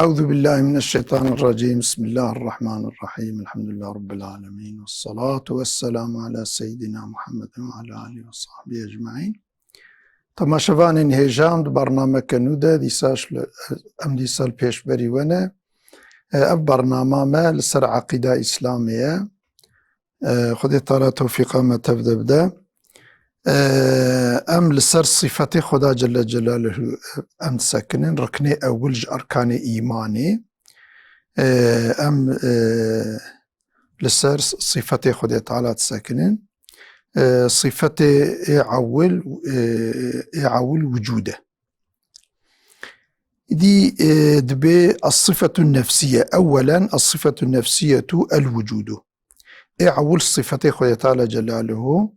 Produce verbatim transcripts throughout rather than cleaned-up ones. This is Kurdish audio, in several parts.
Euzu billahi mineşşeytanirracim. Bismillahirrahmanirrahim. Elhamdülillahi Rabbil alemin. Vessalatu vesselamu ala seyyidina Muhammedin ve ala alihi ve sahbihi ecmaîn. Temaşevanên hêja, em di bernameke nû de dîsa ji, em dîsa li pêşberî we ne. E, ev bernama me li ser eqîda Îslamê ye. E, Xwedê Teala tewfîqa me tev de bide. E, em li ser sifetê Xweda Celle Celaluhu, e, em disekinin. Riknê ewil ji erkanê îmanê. E, em, e, li ser sifetê Xwedê Teala disekinin. E, sifetê ê ewil, e, ê ewil wicûd e. Îdî, e, dibê es-sifetu nefsiye. Ewwelen es-sifetu nefsiyetu el-wucudu. Ê ewil sifetê Xwedê Teala Celaluhu,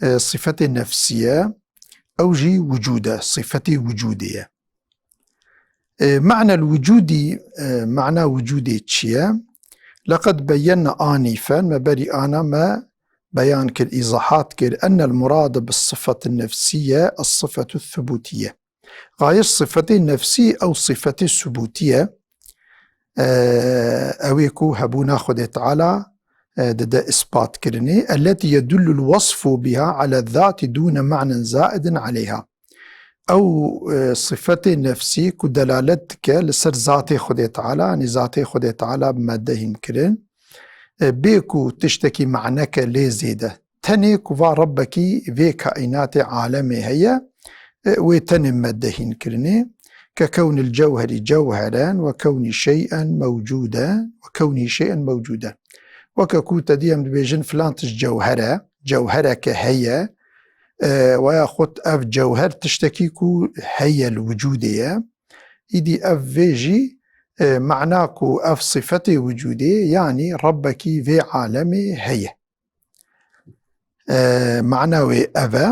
e, sifetê nefsiye, ew jî wicûd e, sifetê wicûdê ye. E, ma'nel wucûdî, e, mana wicûdê çi ye? Leqed beyyenna anîfen, me berî ana me beyan kir, îzahat kir, ennel murade bis sifetin nefsiye es sifetu thubutiye. Xayir sifetê nefsî ew sifetê subûtî ye, e, ew ê ku hebûna Xwedê Teala, e, dide îspat kirinê, elletî yedullul wasfu biha ala zati dûne ma'nen zaidin aleyha. Ew, e, sifetê nefsî ku delalet dike li ser zatê Xwedê Teala, yanî zatê Xwedê Teala bi medde hîn kirin, e, bê ku tiştekî maneke lê zêde. Tenê ku va Rebbekî vê kaînatê alemê heye, e, wê tenê medde hîn kirinê, ke kewnil cewherî cewheren we kewnî şey'en mewcûden, we kewnî şey'en mewcûden. Weke ku te dî em dibêjin filan tişt cewher e, cewhereke heye, e, we yaxud ev cewher tiştekî ku heye li wicûdê ye, îdî ev vê jî, e, mana ku ev sifetê wicûdê, yanî Rebbekî vê alemê heye. E, mana wê ev e.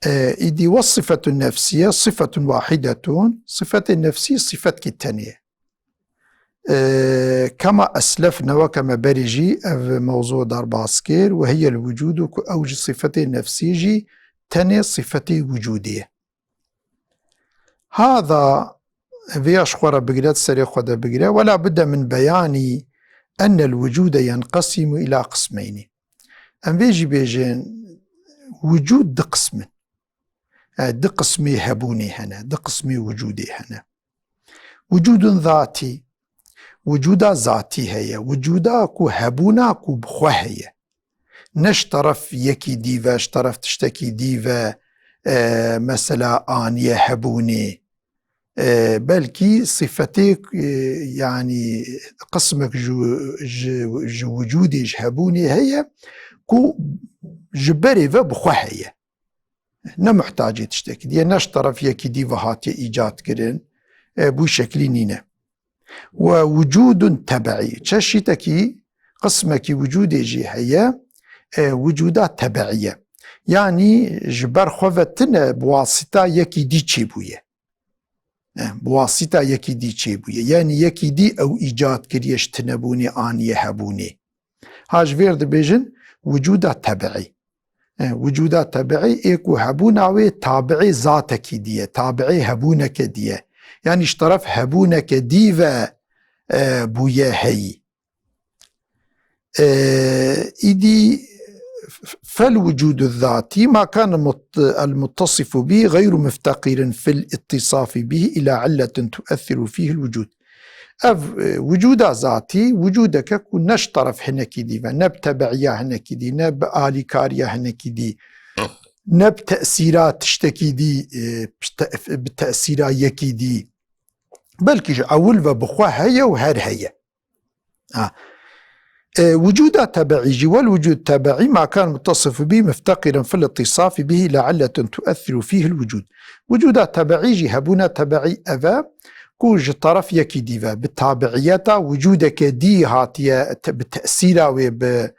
E, îdî we sifetun nefsiye, sifetun wahidetun, sifetê nefsî sifetkî tenê ye. E, kema eslefne, weke me berê jî ev mewzû derbas kir, we hiye l-wucudu, ku ew jî sifetê nefsî jî tenê sifetê wicûdê ye. Hada, vêya ji xwe re bigire, di serê xwe de bigire. Wela bide min beyanî ennel wucude yenqesimu ila qismeyni. Em vê jî bêjin, wucûd di qism in. E, di qismê hebûnê hene, di qismê wucûdê hene. Wucûdun zatî, wucûda zatî heye, wucûda ku hebûna ku bi xwe heye. Ne ji teref yekî dî ve, ji teref tiştekî dî ve, e, mesela aniye hebûnê. E, belkî sifetê, e, yanî qismek ji, ji, ji wicûdê, ji hebûnê heye ku ji berê ve bi xwe heye. Ne muhtacê tiştekî dî ye, ne ji teref yekî dî ve hatiye îcad kirin, e, bû şeklî nîne. We wucûdun tebeî. Çeşîtekî, qismekî wucûdê jî heye, e, wucûda tebeî ye. Yanî ji ber xwe ve tine, bi wasîta yekî dî çêbûye. E, bi wasîta yekî dî çêbûye. Yanî yekî dî ew îcad kiriye, ji tinebûnê aniye hebûnê. Ha ji vêr dibêjin wucûda tebiî. E, wucûda tebiî ê ku hebûna wê tabiî zatekî dî ye, tabiî hebûneke dî ye. Yanî ji teref hebûneke dî ve, e, bûye heyî. E, îdî f-, f-, fel wucûdu zatî ma kane mut-, el muttasifu bî gayru mufteqîrin fil ittisafi bî ila illetin tuessiru fîhil wucûd. Ev, e, wicûda zatî, wicûdeke ku ne ji teref hinekî dî ve, ne bi tebeîya hinekî dî, ne bi alîkariya hinekî dî, ne bi tesîra tiştekî dî, e, bi te-, bi tesîra yekî dî, belkî ji ewil ve bi xwe heye û her heye. Ha. E, wicûda tebeî jî, wel wucûd tebeî ma kan muttasifu bî mufteqîrin fil ittisafi bî ila illetin tuessiru fîhil wucûd. Wicûda tebeî jî, hebûna tebeî ev e ku ji teref yekî dî ve, bi tabiiyeta wicûdeke dî hatiye, te-, bi tesîra wê, bi,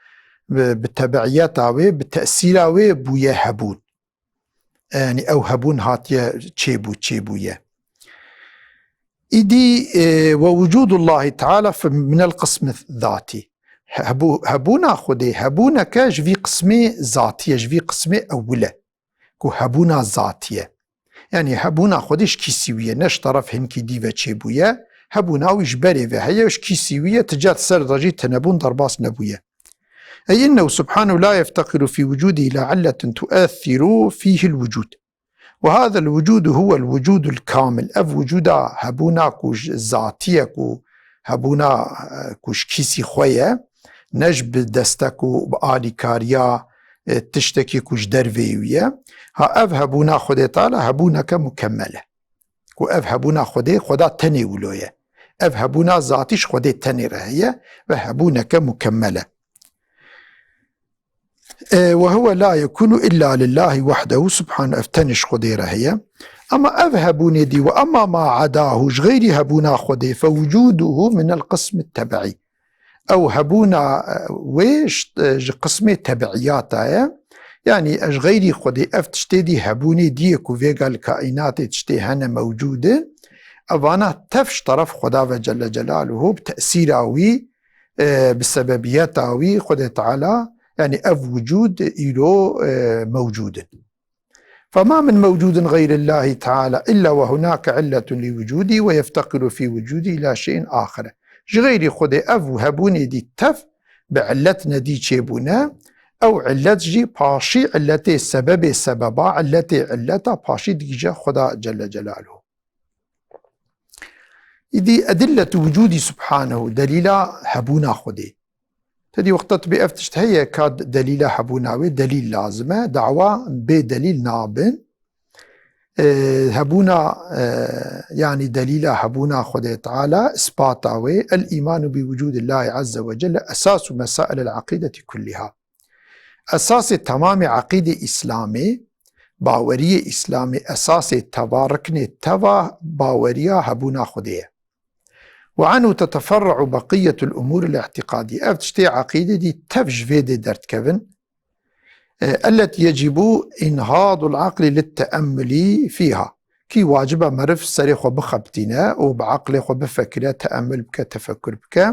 bi, bi tebeiyeta wê, bi tesîra wê bûye hebûn. Yanî ew hebûn hatiye çêbû, çêbûye. Îdî, e, we wucûdullahî teala fi, minel qismi zatî. Hebû-, hebûna Xwedê, hebûneke ji vî qismê zatî ye, ji vî qismê ewil e. Ku hebûna zatî ye. Yanî hebûna Xwedê ji kîsî wî ye, ne ji teref hinkî dî ve çêbûye, Hebûna wî ji berê ve heye, ji kîsî wî ye, ti ca di ser de jî tinebûn derbas nebûye. Ey innehu subhanahu la yefteqiru fî wucûdî ila illetin tuethiru fîhil wucûd. Ve hadel wucûdu huwel wucûdul kamil. Ev wucûda hebûna ku ji zatî ye, ku hebûna, e, ku ji kîsî xwe ye, ne ji bi destek û bi alîkariya, e, tiştekî ku ji derveyî wî ye. Ha, ev hebûna Xwedê Teala hebûneke mukemmel e. Ku ev hebûna Xwedê, Xweda tenê wilo ye. Ev hebûna zatî ji Xwedê tenê re heye ve hebûneke mukemmel e. E, ve huve la yekunu illa lillahi wahdehu subhanahu. Ev tenê ji Xwedê re heye. Ama ev hebûnê dî, ve emma ma adahu, ji xeyrî hebûna Xwedê, fe wucuduhu minel qismi tebi'î. Ew hebûna, e, wê ji, e, ji qismê tebiiyata ye. Yanî, e, ji xeyrî Xwedê ev tiştê dî hebûnê dî ye ku vêga li kaînatê tiştê hene mewcûd in. Evana tev ji teref Xweda ve Celle Celaluhu bi tesîra wî, e, bi sebebiyeta wî Xwedê Teala, yanî ev wicûd îro, e, mewcûd in. Fema min mewcûdin xeyrillahî teala illa ve hunake illetun li wucûdî ve yefteqiru fî wucûdî ila şeyin axire. Ji xeyrî Xwedê ev û hebûnê dî tev bi illet nedî çêbûne, ew illet jî paşî illetê sebebê sebeba, illetê illeta paşî digije Xweda Celle Celaluhu. Îdî edilletu wucûdî subhanehu, delîla hebûna Xwedê. Tedî wexta tu bê ev tişt heye ka delîla hebûna wê, delîl lazim e. Dawa bê delîl nabin. E, hebûna, e, yanî delîla hebûna Xwedê Teala, ispata wê, el îmanu bi wucûdillahî azze ve celle, esasu mesailil aqîdetî kulliha. Esasê temamê eqîdê Îslamê, baweriyê Îslamê, esasê teva, riknê teva baweriya hebûna Xwedê ye. Ve anhu teteferre'u beqiyetul umûril îtîqadî. Ev tiştê eqîdê dî tev ji vê dê derdikevin. E, elletî yecîbu înhadul aqlî lit teemmulî fîha. Kî wacib e meriv serê xwe bixebitîne û bi aqlê xwe bifekire, teemmul bike, tefekkur bike.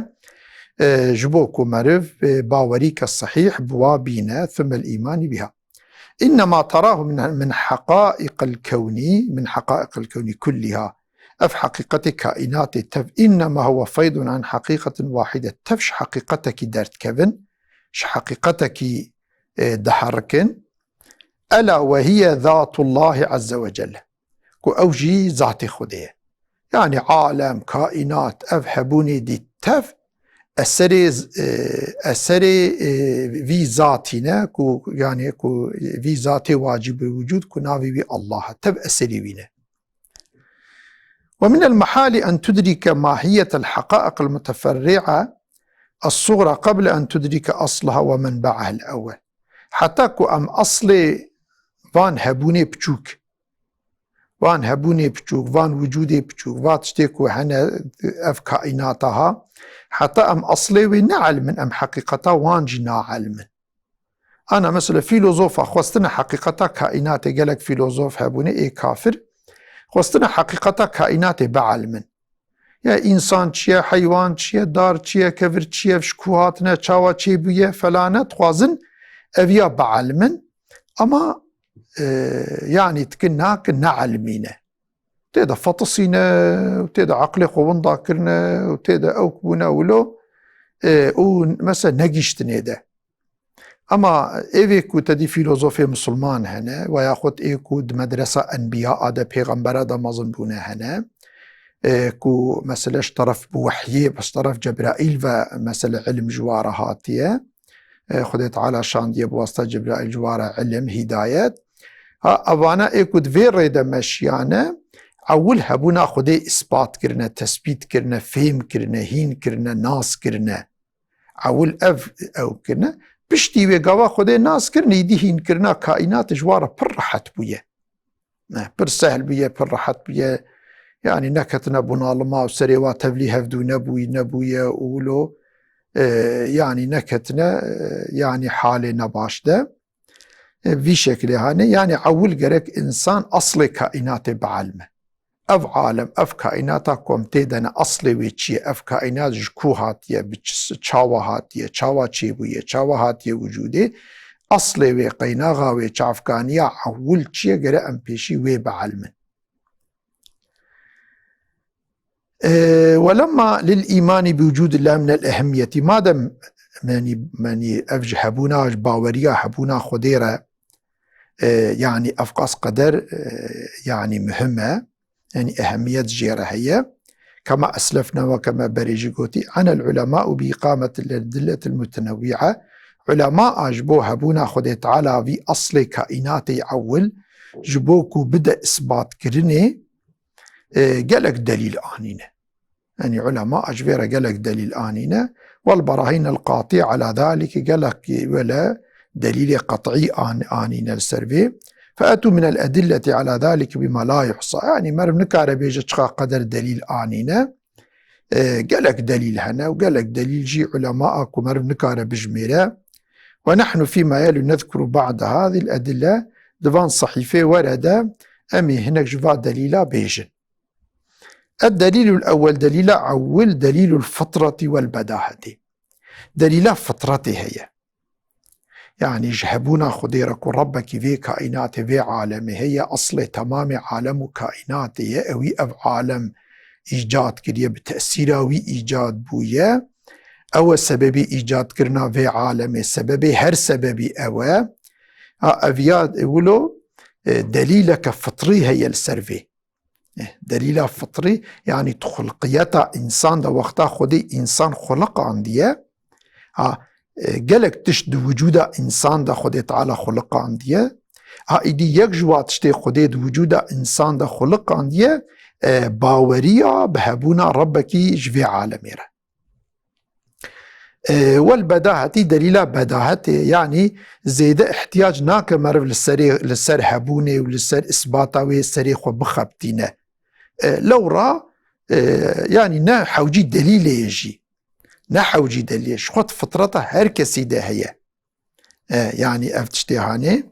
E, ji bo ku meriv, e, bawerîke sehîh bi wa bîne, thumel îmanî biha. Înnema terahu min, min heqaiqil kewnî, min heqaiqil kewnî kulliha. Ev heqîqetê kaînatê tev, înnema huwe feydun an heqîqetin wahîde. Tev ji heqîqetekî derdikevin, ji heqîqetekî, e, diherikin. Ela ve hiye zatullahî azze ve celle. Ku ew jî zatê Xwedê ye. Yanî alem, kaînat, ev hebûnê dî tev eserê, e, eserê, e, vî zatî ne, ku, yanî ku vî zatê wacibul wucûd, ku navê wî Allah e, tev eserê wî ne. Ve minel mehali en tudrike mahiyetel heqaiqil muteferri'a es-sugra qebl en tudrike aslaha ve menbe'ahel ewwel. Heta ku em eslê van hebûnê piçûk, van hebûnê piçûk, van wicûdê piçûk, va tiştê ku hene ev kaînata ha, heta em eslê wê neelmin, em heqîqeta wan jî naelmin. Ana mesela fîlozofa xwestine heqîqeta kaînatê, gelek fîlozof hebûne ê kafir, xwestine heqîqeta kaînatê bielmin. Ya însan çi ye, heywan çi ye, dar çi ye, kevir çi ye, ji ku hatine, çawa çêbûye, felane, dixwazin ev ya bielmin. Ama, e, yanî dikin nakin, neelmîne. Tê de fetisîne, û tê de eqlê xwe winda kirine, û tê de ewk bûne wilo, e, û mesela negîştinê de. Ema êvê ku tedî fîlozofê misilman hene, ve yaxud ê ku di medresa enbiya a de, pêxembera de mezin bûne hene, e, ku mesele ji teref bi wehyê, ji teref Cebraîl ve mesele ilim ji wa re hatiye. E, Xwedê Teala şandiye bi wasita Cebraîl ji wa re ilim, hîdayet. Ha, evana ê ku di vê rê de meşiyane, ewil hebûna Xwedê îspat kirine, tesbît kirine, fêm kirine, hîn kirine, nas kirine. Ewil ev, ew kirine. Piştî wê gava Xwedê nas kirin, îdî hînkirina kaînatê ji wa re pir rehet bûye. Ne, pir sehl bûye, pir rehet bûye. Yanî neketine bunalima û serê wa tevlî hevdû nebûyî, nebûye û wilo, e, yanî neketine, e, yanî halê nebaş de. E, vî şekilê hane. Yanî ewil gerek însan eslê kaînatê bielme. Ev alem, ev kaînata ku em tê de ne, eslê wê çi ye? Ev kaînat ji ku hatiye, bi çi, çawa hatiye, çawa çêbûye, çawa hatiye wicûdê? Eslê wê, qeynaxa wê, çavkaniya ewil çi ye? Gere em pêşî wê bielmin. E, ولما للإيمان بوجود الله من الأهمية. Madem, yanî, yanî ev ji hebûna, ji baweriya hebûna Xwedê re, e, yanî ev qas qeder, e, yanî muhim e, yanî ehemmiyet jê re heye. كما أسلفنا, weke me berê jî gotî, عنا العلماء بإقامة الأدلة المتنوعة. Ulema a ji bo hebûna Xwedê Teala vî eslê kaînatê ewil, ji bo ku bide isbatkirinê, e, gelek delîl anîne. Yanî ulema a ji vê re gelek delîl anîne. والبراهين القاطعة على ذلك, gelek wele delîlê qet'î an-, anîne li ser vê. فأتوا من الأدلة على ذلك بما لا يحصى. Yanî meriv nikare bêje çiqa qeder delîl anîne. E, gelek delîl hene û gelek delîl jî ulema a ku meriv nikare bijmêre. ونحن فيما يلي نذكر بعض هذه الأدلة. Di van sehîfê were de em ê hinek ji va delîla bêjin. الدليل الأول, delîla ewil, دليل الفطرة والبداهة. Delîla fitretê heye. Yanî ji hebûna Xwedê re ku Rebbekî vê kaînatê, vê alemê heye, eslê temamê alem û kaînatê ye, ewî ev alem îcad kiriye, bi tesîra wî îcad bûye. Ew e sebebê îcadkirina vê alemê, sebebê her sebebî ew e. Ha, ev ya wilo, e, delîleke fitrî heye li ser vê. Eh, delîla fitrî, yanî di xulqiyeta însan de, wexta Xwedê însan xuliqandiye, ha, e, gelek tişt di wicûda însan de Xwedê Teala xuliqandiye. Ha, îdî yek ji wa tiştê Xwedê di wicûda însan de xuliqandiye, e, baweriya bi hebûna Rebbekî ji vê alemê re. E, wel bedahetî, delîla bedahetê, yanî zêde ihtiyac nake meriv li serê, li ser hebûnê û li ser isbata wê serê xwe bixebitîne. E, lewra, e, yanî ne hewcî delîlê ye jî. Ne hewcî delîlê. Ji xwe di fitreta her kesî de heye. E, yanî ev tiştê hanê.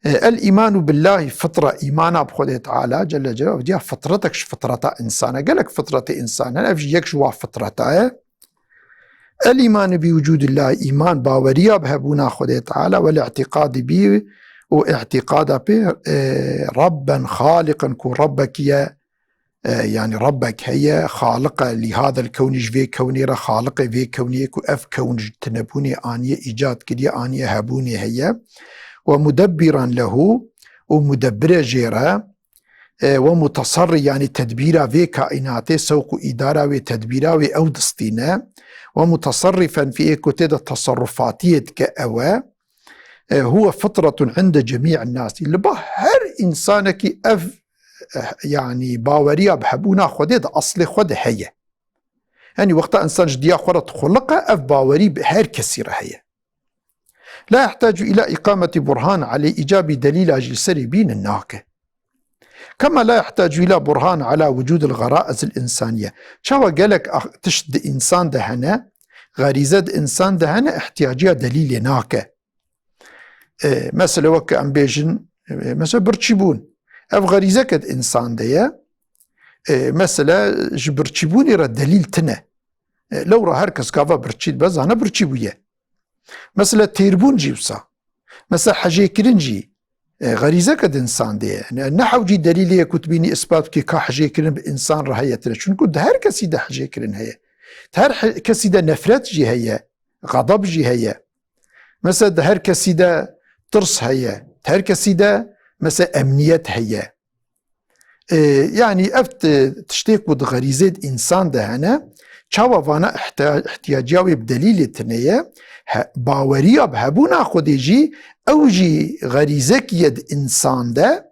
E, الإيمان بالله فطرة, îmana bi Xwedê Teala Celle Celaluhu, diya fitretek ji fitreta însan e. Gelek fitretê însan hene, ev jî yek ji wa fitreta ye. الإيمان بوجود الله, îman, baweriya bi hebûna Xwedê Teala, والاعتقاد به, û îtîqada pê, e, ربا خالقا, ku Rebbekî ye, e, yanî Rebbek heye, xaliq e, لهذا الكون, ji vê kewnê re xaliqê vê kewnê ye ku ev kewn ji tinebûnê aniye îcad kiriye, aniye hebûnê heye. ومدبرا له, û mudebbir e jê re, e, ومتصرفا, yanî tedbîra vê kaînatê, sewq û îdara wê, tedbîra wê ew distîne. ومتصرفا فيه, ê ku tê de teserrufatiyê dike ew e. E, هو فطرة عند جميع الناس. Li ba her însanekî ev, e, yanî baweriya bi hebûna Xwedê di eslê xwe de heye. Yanî wexta însan ji diya xwe re dixuliqe, ev bawerî bi her kesî re heye. لا يحتاج إلى إقامة برهان عليه, îcabî delîla jî li serê bînin nake. كما لا يحتاج إلى برهان على وجود الغرائز الإنسانية. Çawa gelek ax-, tişt di însan de hene, xerîze di însan de hene, ihtiyaciya delîlê nake. E, mesela weke em bêjin, e, mesela birçîbûn. Ev xerîzeke di însan de ye. E, mesela ji birçîbûnê re delîl tine. E, lewra her kes gava birçî dibe, zane birçî bûye. Mesela têrbûn jî wisa. Mesela hejêkirin jî, e, xerîzeke di însan de ye. Ne, ne hewcî delîlê ye ku tu bînî ispat bikî ka hejêkirin bi însan re heye tine. Çunku di her kesî de hejêkirin heye. Di her he-, kesî de nefret jî heye, xedeb jî heye. Mesela di her kesî de tirs heye. Di her kesî de mesela emniyet heye. E, yanî ev ti-, tiştê ku di xerîzê di însan de hene, çawa vana ihtiya-, ihtiyaciya wê bi delîlê tine ye, he-, baweriya bi hebûna Xwedê jî, ew jî xerîzekî ye di însan de,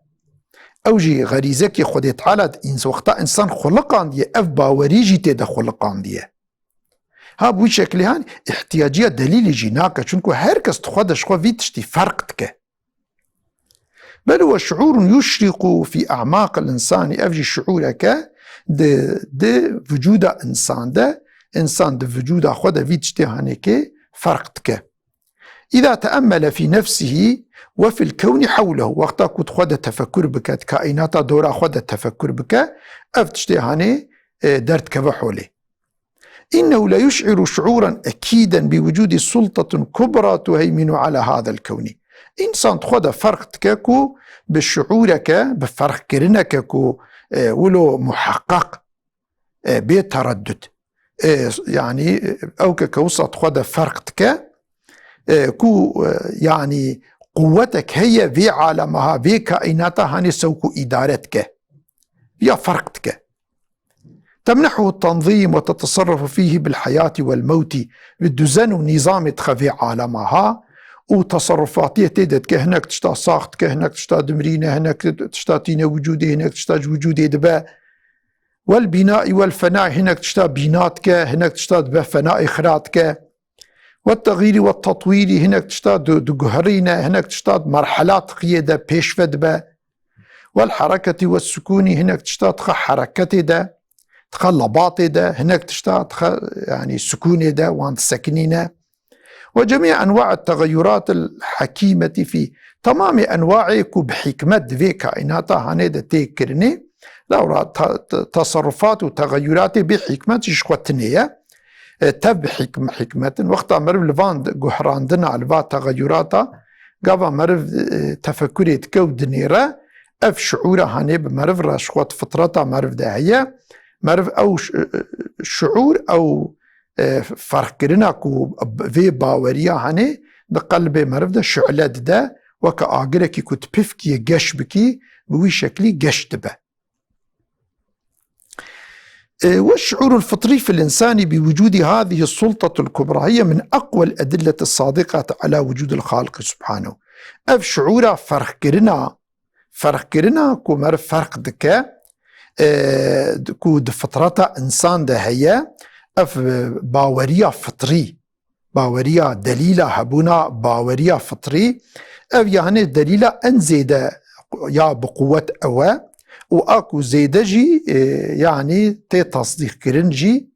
ew jî xerîzekî Xwedê Teala di îns-, wexta însan xuliqandiye, ev bawerî jî tê de xuliqandiye. Ha, bi wî şeklê han, ihtiyaciya delîlê jî nake, çunku her kes di xwe de ji xwe vî tiştî ferq dike. بل هو شعور يشرق في أعماق الإنسان, ev jî şuûreke di, di vücuda însan de, însan di vücuda xwe de vî tiştê hanekê ferq dike. إذا تأمل في نفسه وفي الكون حوله, wexta ku di xwe de tefekkur bike, di kaînata dora xwe de tefekkur bike, ev tiştê hanê, e, derdikeve holê. إنه ليشعر شعورا أكيدا بوجود سلطة كبرى تهيمن على هذا الكون. Însan di xwe de ferq dike ku bi şuûreke, bi ferqkirineke ku, e, wilo muheqqeq, e, bê tereddud. E, yanî, e, ew ke ke wisa di xwe de ferq dike, e, ku, e, yanî, quwetek heye vê alema ha, vê kaînata hanê sewku îdare dike. Ya ferq dike. تمنحه التنظيم وتتصرف فيه بالحياة والموت. Bi duzen û nîzamê dixe vê alema ha û teserrufatiyê tê de dike, hinek tişta sax dike, hinek tişta dimrîne, hinek tişta tîne wicûdê, hinek tişta ji wicûdê dibe. والبناء والفناء, hinek tişta bîna dike, hinek tişta dibe fenayê xira dike. والتغيير والتطوير, hinek tişta di-, diguherîne, hinek tişta di merhela tiqiyê de pêşve dibe. والحركة والسكون, hinek tişta dixe hereketê de, dixe lebatê de, hinek tişta dixe, yanî, sukûnê de, wan disekinîne. وجميع أنواع التغيرات الحكيمة في, temamê enwaê ku bi hikmet di vê kaînata hanê de tê kirinê, lewra te-, te-, teserrufat û texeyuratê bê hikmet jî ji xwe tinê ye. E, tev bi hikm-, hikmet in. Wexta meriv li van guhrandina, li va texeyurata, gava meriv, e, tefekurê dike û dinêre, ev şiûra hanê bi meriv re ji xwe di fitreta meriv de heye. Meriv ew ş-, e, e, şiûr, ew, e, ferqkirina ku vê baweriya hanê di qelbê meriv de şu'le dide, weke agirekî ku tu pifkiyê geş bikî, bi wî şeklî geş dibe. E, والشعور الفطري في الإنسان بوجود هذه السلطة الكبرى هي من أقوى الأدلة الصادقة على وجود الخالق سبحانه. Ev şuura ferqkirina, ferqkirina ku meriv ferq dike, e, ku di fitreta însan de heye, ev, e, baweriya fitrî, baweriya delîla hebûna baweriya fitrî, ev, yanî, delîla en zêde ya bi quwet ew e û a ku zêde jî, e, yanî, tê tasdîqkirin jî,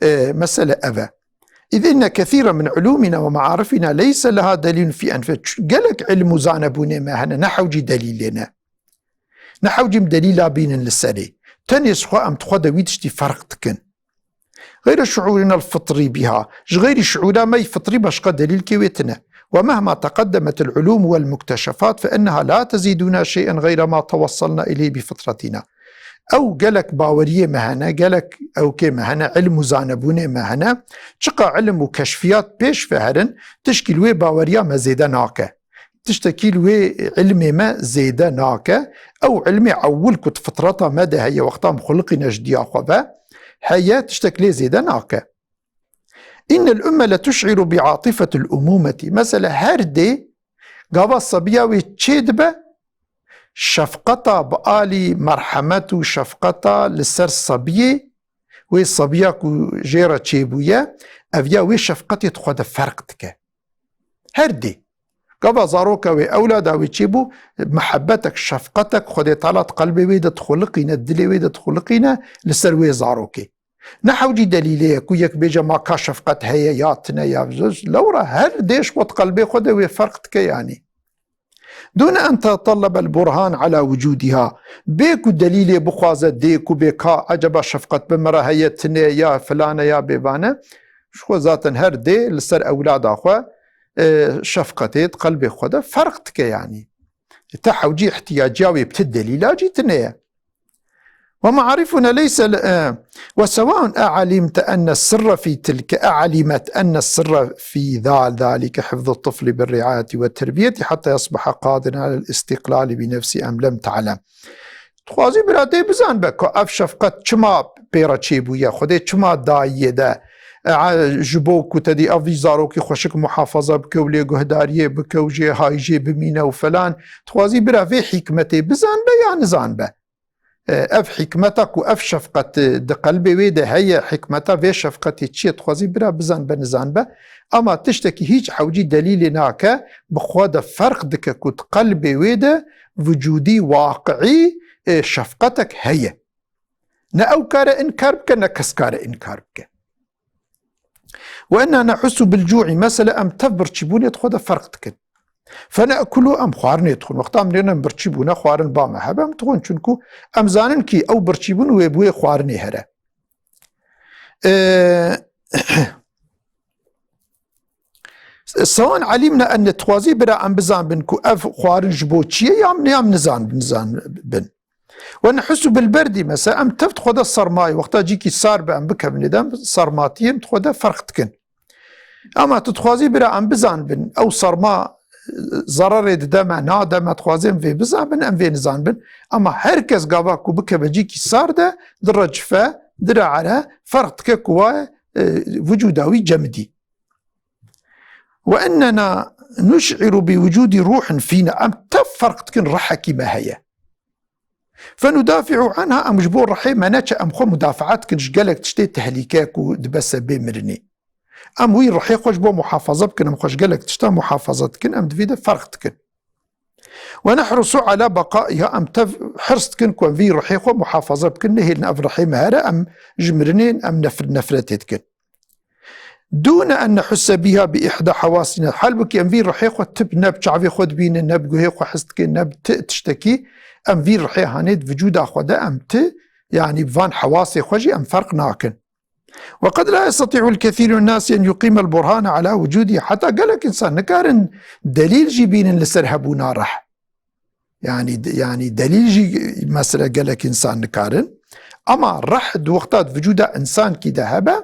e, mesele ev e. إذ إن كثيرا من علومنا ومعارفنا ليس لها دليل في أنفسها. Ç-, gelek ilm û zanebûnê me hene, ne hewcî delîlê ne. Ne hewcî em delîla bînin li serê. Tenê ji xwe em di xwe de wî tiştî ferq dikin. غير شعورنا الفطري بها. Ji xeyrî şiûra me yî fitrî başqa delîlkê wê tine. ومهما تقدمت العلوم والمكتشفات فإنها لا تزيدنا شيئا غير ما توصلنا إليه بفطرتنا. Ew gelek baweriyê me hene, gelek ewkê me hene, ilm û zanebûnê me hene. Çiqa ilm û keşfiyat pêş ve herin, tişkî li wê baweriya me zêde nake. Tiştekî li wê ilmê me zêde nake. Ew ilmê ewil ku di fitreta me de heye, wexta em xuliqîne ji diya xwe ve, heye, tiştek lê zêde nake. إن الأمة لتشعر بعاطفة الأمومة. Mesela her dê gava sebiya wê çê dibe, şefqeta bi alî merhemet û şefqeta li ser sebiyê, wê sebiya ku jê re çêbûye, ev ya wê şefqetê di xwe de ferq dike. Her dê. Gava zaroka wê, ewlada wê çêbû, mihebetek, şefqetek Xwedê Teala di qelbê wê de dixuliqîne, dilê wê de dixuliqîne li ser wê zarokê. Ne hewcî delîlê ye ku yek bêje ma ka şefqet heye ya tine ya, lewra her dê ji xwe di qelbê xwe de wê ferq dike, yanî. دون أن تتطلب البرهان على وجودها. Bê ku delîlê bixwaze dê ku bê ka eceba şefqet bi me re heye, tine ya, filane ya, bêvane. Ji xwe zaten her dê li ser ewlada xwe, e, şefqetê di qelbê xwe de ferq dike, yanî. E, te hewcî ihtiyaciya wê bi ti delîla cî tine ye. ومعارفنا ليس ل-، آه، وسواء أعلمت أن السر في تلك، أعلمت أن السر في ذا-، ذلك حفظ الطفل بالرعاية والتربية حتى يصبح قادرا على الاستقلال بنفسه أم لم تعلم. Dixwazî bira tê bizan be ku ev şefqet çima pê re çêbûye, Xwedê çima dayiyê de, e, ji bo ku te dî ev vî zarokî xweşik muhafaza bike û lê guhdariyê bike û jê hay jê bimîne û felan. Dixwazî bira vê hikmetê bizan be ya nizan be. E, ev hikmeta ku ev şefqet, e, di qelbê wê de heye, hikmeta vê şefqetê çi ye, dixwazî bira bizan be, nizan be. Ama tiştekî hîç hewcî delîlê nake, bi xwe de ferq dike ku di qelbê wê de vicûdî, waqiî, e, şefqetek heye. Ne ew kare inkar bike, ne kes kare inkar bike. وأننا نحس بالجوع. Mesela em tev birçîbûnê di xwe de ferq dikin. فنأكل, em xwarinê dixwin. Wexta em nêne birçî bûne, xwarin ba me hebe, em dixwin. Çunku em zanin kî ew birçîbûn wê bi wê xwarinê here. Ee, سواء علمنا أن, dixwazî bira em bizanbin ku ev xwarin ji bo çi ye, ya em, ya em nizan, nizanbin. Ve nehussu bil berdî, mesela em tev di xwe de sermayê, wexta cîkî sar be em bikevin ê de, em sermatiyê em di xwe de ferq dikin. Ama tu dixwazî bira em bizanbin, ew serma, e, zererê dide me, nade me, dixwazê em vê bizanbin, em vê nizanbin. Ama her kes gava ku bikeve cîkî sar de, direcife, direere, ferq dike ku wa, e, vücuda wî cemidî. Ve innena nuş'iru bi wucudi ruhin fîna. Em tev ferq dikin rihekî me heye. Fenudafi'u anha, em ji bo rihê me neçe em xwe mudafaa dikin ji gelek tiştê tehlîke ku dibe sebê mirinê. Em wî rihê xwe ji bo muhafaza bikin, em xwe ji gelek tişta muhafaza dikin, em di vî de ferq dikin. Ve nehrusu ala baqaiha, em tev hirs dikin ku em vî rihê xwe muhafaza bikin, nehêlin ev rihê me here, em ji mirinê em nef-, nefretê dikin. Dûne en nehusse biha bi ihda hewasina. Halbukî em vî rihê xwe tip ne bi çavê xwe dibînin, ne bi guhê xwe his dikin, ne bi ti tiştekî. Em vî rihê hanê di vücuda xwe de em ti, yanî bi van hewasê xwe jî em ferq nakin. Ve qed la yesteti'u el-kethîru nasi en yuqîme el-burhane ala wucudî. Heta gelek insan nikarin delîl jî bînin li ser hebûna rih. Yani, yani delîl jî mesela gelek insan nikarin. Ama rih di wexta di vücuda insankî de hebe,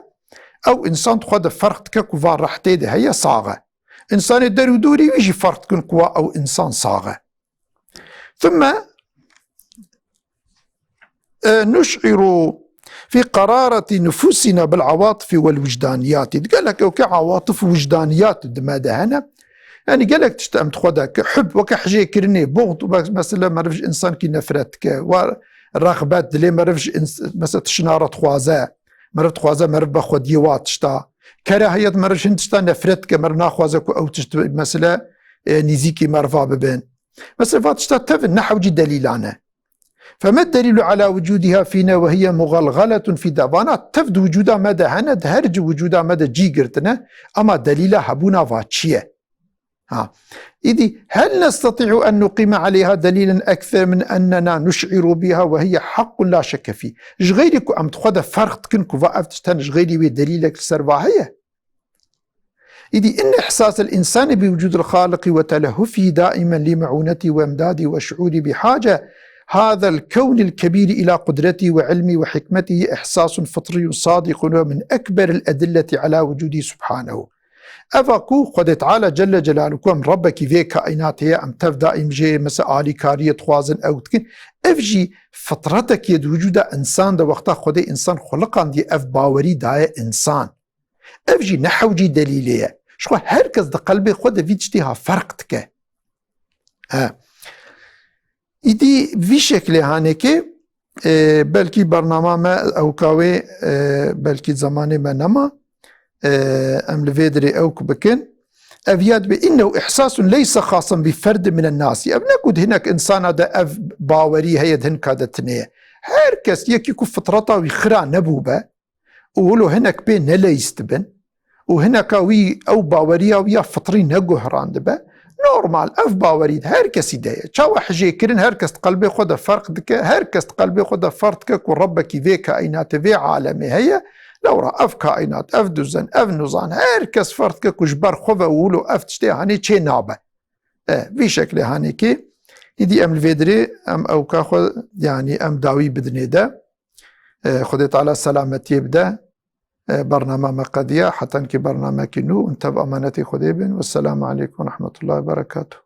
ew insan di xwe de ferq dike ku va rih tê de heye, sax e. Însanê der û dorî wî jî ferq dikin ku wa ew însan sax e. Thumme, e, nuş'iru fi qararati nufusina bil awatifi wel wicdaniyati. Gelek ew ke awatif û wicdaniyat di me de hene. Yani gelek tişt em di xwe de ki hub, weke hijêkirinê, buxd, wek mesela meriv ji însankî nefret dike, wa rexbet, dilê meriv ji ins-, mesela tiştna re dixwaze, meriv dixwaze meriv be xwediyê wa tişta. Kerahiyet, meriv ji hin tişta nefret dike, meriv naxwaze ku ew tişt mesela, e, nîzîkî meriva bibin. Mesela va tişta tevin, ne hewcî delîlan e. Feme delîlu ala wucudiha fîne ve hiye mugalgaletun fî davana tev di wucuda me de hene, di her ci wucuda me de cî girtine, ama delîla hebûna va çi ye? Ha. Îdî, hel nesteti'u en nuqîme aleyha delîlen ekser min ennena nuş'iru biha ve hiye haqqun la şekke fî. Ji xeyrî ku em di xwe de ferq dikin ku va ev tişt hene, ji xeyrî wê delîlek li ser va heye? Îdî, inne ihsasel însani bi wucudil xaliqî ve telehufî daimen li meunetî ve imdadî ve şuurî bi hace hadel kewnil kebîrî ila qudretî ve ilmî ve hikmetî ihsasun fitriyun sadiqun ve min ekberil edilleti ala wucudî subhanehu. Eva ku Xwedê Teala Celle Celaluhu, ku em Rebbekî vê kaînatê ye, em tev daîm jê mesela alîkariyê dixwazin, ew dikin. Ev jî fitretekî ye di wicûda însan de, wexta Xwedê însan xuliqandiye, ev bawerî daye însan. Ev jî ne hewcî delîlê ye. Ji xwe her kes di qelbê xwe de vî tiştî ha ferq dike. He. Îdî vî şeklê hanekê, e, belkî bernama me ewka wê, e, belkî zemanê me nema, e, em li vê dirê ewk bikin. Ev ya dibe, innehu ihsasun leyse xasan bi ferdin minen nasi. Ev ne ku di hinek insana de ev bawerî heye, di hinka de tune ye. Her kes, yekî ku fitreta wî xira nebûbe, û wilo hinek pê neleyîst dibin û hineka wî ew baweriya wî ya fitrî neguhrandibe, normal, ev bawerî di her kesî de ye. Çawa hijêkirin, her kes di qelbê xwe de ferq dike, her kes di qelbê xwe de ferq dike ku Rebbekî vê kaînatê, vê alemê heye, lewra ev kaînat, ev duzen, ev nizam, her kes ferq dike ku ji ber xwe ve û wilo ev tiştê hanê çê nabe. E, vî şeklê hanê kê, îdî em li vê dirê, em ewka xwe, yanî em dawî bidinê de. E, Xwedê Teala selametiyê bide. E, bernama me qediya, heta hinkî bernamekî nû, hûn tev amanetê Xwedê bin. Wesselamu aleykum ve rahmetullahi ve berekatuh.